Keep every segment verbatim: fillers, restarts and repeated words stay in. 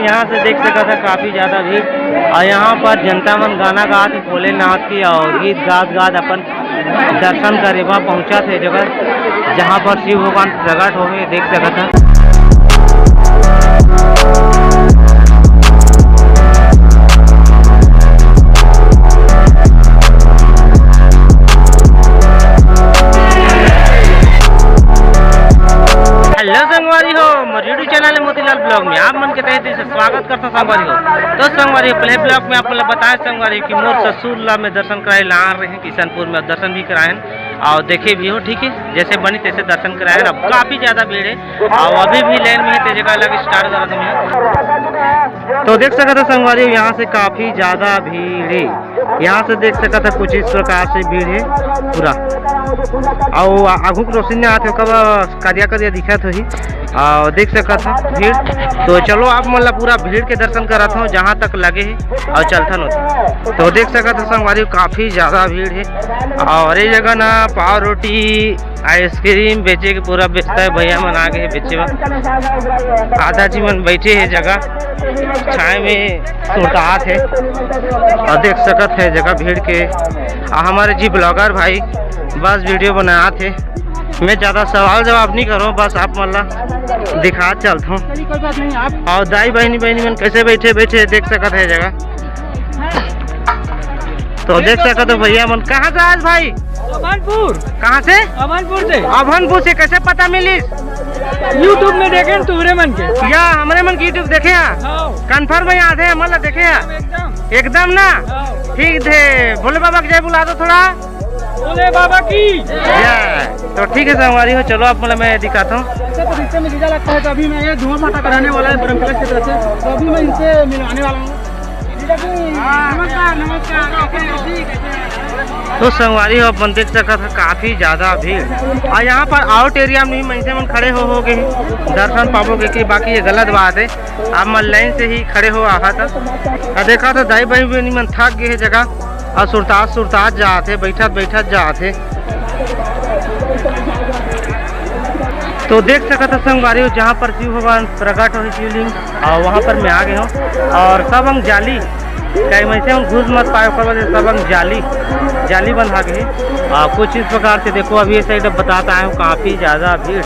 यहाँ से देख सकत ह काफी ज्यादा भीड़, और यहाँ पर जनता मन गाना गात हे भोलेनाथ के, और गीत गात गात अपन दर्शन करे बर पहुँचत हे जगह, जहाँ पर शिव भगवान प्रकट होंगे, देख सकत ह। Hello संगवारी हो, मोर YouTube channel है मोतीलाल vlog में आप मन के तहे दिल से स्वागत करता हूं संगवारी हो। तो संगवारी हो, पहले vlog में आप मन ल बताए संगवारी हो कि मोर ससुर ला मैं दर्शन कराए ला रहे हैं किशनपुर में, दर्शन भी कराए हैं और देखे भी हो, ठीक है, जैसे बनी तैसे दर्शन कराए हैं। अब काफी ज्यादा भीड़ है और अभी भी लाइन में है, तेजे का लगे start करत हूं। तो देख सकत हो संगवारी हो, यहाँ से काफी ज्यादा भीड़ है। यहाँ से देख सकत ह कुछ इस प्रकार से भीड़ है पूरा। अउ आ-, आगू के रोशनी आत हे, ओकर करिया करिया दिखत होही। अउ देख सकत ह भीड़। तो चलो आप मन ला पूरा भीड़ के दर्शन करत हूँ जहाँ तक लगे हे, अउ चलथन होती। तो देख सकत ह संगवारी, काफी ज्यादा भीड़ है। और ये जगह ना पाव रोटी, आइसक्रीम बेचे के पूरा बेचता है, भैया मन आ गए बेचे बर। आधा जी मन बैठे हे जगह छाए में सुरतात हे। और देख सकत है जगह भीड़ के। आ हमारे जी vlogger भाई बस वीडियो बनात हे। मैं ज्यादा सवाल जवाब नहीं करूँ, बस आप मन ला दिखा चलत हूँ। और दाई बहिनी बहिनी मन कैसे बैठे बैठे देख सकत है जगह। तो देख सकत हो भैया मन, कहाँ से आज भाई? अभनपुर। कहाँ से? अभनपुर से। अभनपुर से कैसे पता मिलिस? YouTube में देखे न तुहरे मन के। या हमरे मन के YouTube देखे हा? हाँ। Confirm है, आधे हमन ला देखे हा? एकदम। एकदम ना? हाँ। ठीक थे, भोले बाबा की जय बुला दो थोड़ा। भोले बाबा की जय। तो ठीक है संगवारी हो, चलो आप मतलब मैं दिखाता हूँ। इससे तो रिश्ते में जीजा लगता है, तो अभी मैं ये धुआं माता कराने वाला है ब्रह्मकलश की तरफ से, तो अभी मैं इनसे मिलवाने वाला हूँ। जीजा जी, नमस्कार, नमस्कार। कैसे हो? तो संगवारी हो, अपन देख सकत ह काफी ज्यादा भीड़। और यहाँ पर आउट एरिया में भी मनसे मन खड़े हो हो गए दर्शन पाबो के, कि बाकी ये गलत बात है। आप मन लाइन से ही खड़े हो आहा था। और देखा तो दाई बहिनी मन थक गए है जगह, और सुरतात सुरतात जात है, बैठत बैठत जात है। तो देख सकत ह संगवारी हो, जहाँ पर शिव भगवान प्रकट होही शिवलिंग, और वहाँ पर मैं आ गए हूँ। और सब अंग जाली, कहीं में से हम घुस मत पाए, ओकर वजह से सब अंग जाली, जाली बंधा गए। और कुछ इस प्रकार से देखो, अभी ये साइड बताता है काफी ज्यादा भीड़,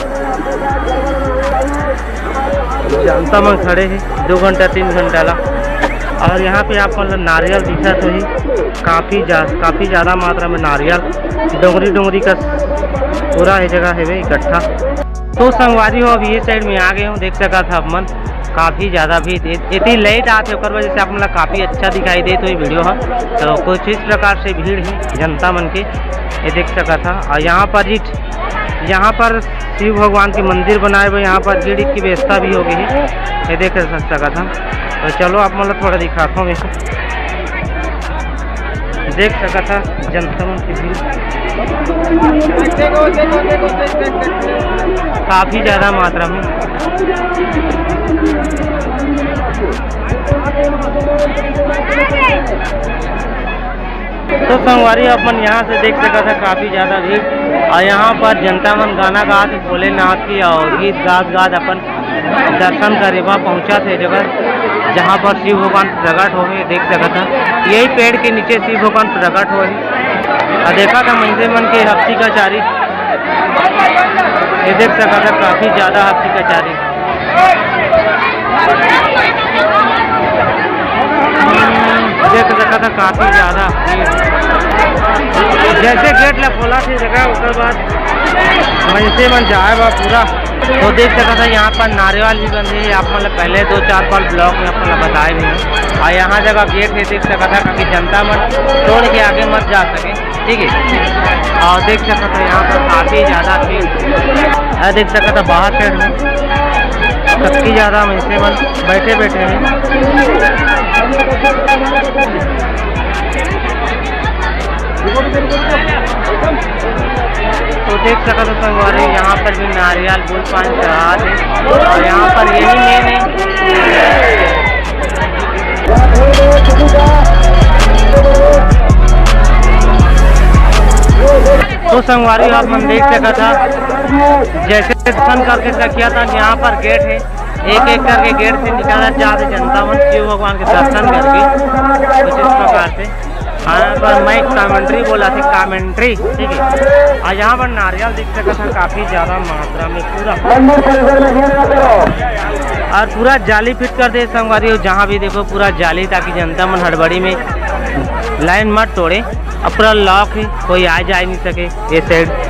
जनता मन खड़े हैं दो घंटा तीन घंटा ला। और यहाँ पे आप मतलब नारियल दिखत होही, काफी जा काफी ज्यादा मात्रा में नारियल डोंगरी डोंगरी का पूरा ये जगह है इकट्ठा। तो संगवारी हो, अब ये साइड में आ गए हूँ, देख सकत ह आप मन काफी ज्यादा भीड़। इतनी लेट आते ओकर वजह से आप मन ला काफी अच्छा दिखाई देत होही वीडियो ह। तो कुछ इस प्रकार से भीड़ है जनता मन के, ये देख सकत ह। और यहाँ पर जी, यहाँ पर शिव भगवान के मंदिर बनाए हुए, यहाँ पर भीड़ की व्यवस्था भी हो गई है, ये देख सकत ह। तो चलो आप मन ला थोड़ा दिखाता हूँ मैं। देख सकत ह जनता मन की भीड़ काफी ज्यादा मात्रा में। तो संगवारी अपन यहाँ से देख सकत ह काफी ज्यादा भीड़, और यहाँ पर जनता मन गाना गात हे भोलेनाथ की, और गीत गात गात अपन दर्शन करे बर पहुँचत हे जगह, जहाँ पर शिव भगवान प्रकट होंगे, देख सकत ह। यही पेड़ के नीचे शिव भगवान प्रकट होंगे। और देखा था मनसे मन के हफ्ती का चारी, ये देख सकत ह काफी ज्यादा हफ्ती का चारी। देख सकत ह काफी ज्यादा भीड़। जैसे गेट ला खोला थे जगह, ओकर बाद मनसे मन जाए बा पूरा। तो देख सकत ह यहाँ पर नारेवाल भी बंधे हे, आप मन ल पहले दो चार बार vlog में आप मन ल बताए भी हन। और यहाँ जगह गेट हे, देख सकत ह, काकि जनता मन तोड़ के आगे मत जा सके, ठीक है। और देख सकत ह यहाँ पर काफी ज्यादा भीड़ है, देख सकत ह बाहर साइड में काफी ज्यादा मनसे मन बैठे बैठे हैं। तो देख सकत हो संगवारी, यहाँ पर भी नारियल, फूल, पान चढ़ा दे, और यहाँ पर यही मेन है। तो संगवारी, आप मन देख सकत ह, जैसे दर्शन करके सखिया तक यहाँ पर गेट है, एक एक करके गेट से निकलत जात हे जनता मन शिव भगवान के दर्शन करके। कुछ इस प्रकार से हाँ, पर मैं कमेंट्री बोला थे, कमेंट्री, ठीक है। और यहाँ पर नारियल दिख सकत हे काफी ज्यादा मात्रा में पूरा, और पूरा जाली फिट कर दे संगवारी हो। जहाँ भी देखो पूरा जाली, ताकि जनता मन हड़बड़ी में लाइन मत तोड़े। अब पूरा लॉक है, कोई आ जा नहीं सके ये साइड।